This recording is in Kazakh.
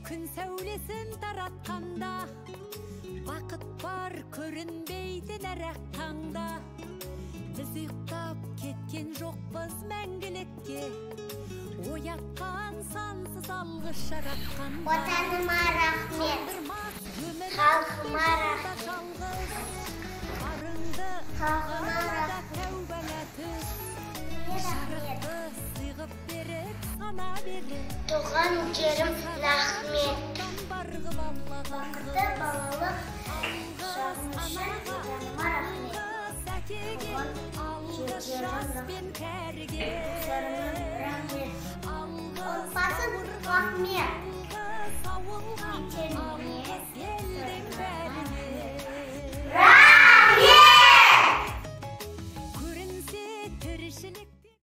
Күн сәулесін таратқанда, бақыт бар көрінбейтін әр-ақ таңда. Біз ұйықтап кеткен жоқпыз мәңгілікке, оятқан сансыз алғыс жаратқанда. Отаныма рахмет, Қалдырмас өмір халқыма жолда рахмет. жалғыз. Барыңды Халқыма алла да рахмет. тәубаңа түс. Рахмет. Жарықты сыйғып беріп сана беріп. Туған жерім рахмет. Бар қып Аллаға Бақытты балалық алғыс шағым үшін анаға, отаныма рахмет. алғыс әкеге, Туған алғыс жерім жас рахмет. пен кәріге. Достарыма рахмет. Алғыс Отбасым бауырға, рахмет. алғыс ауылға, Кетемін.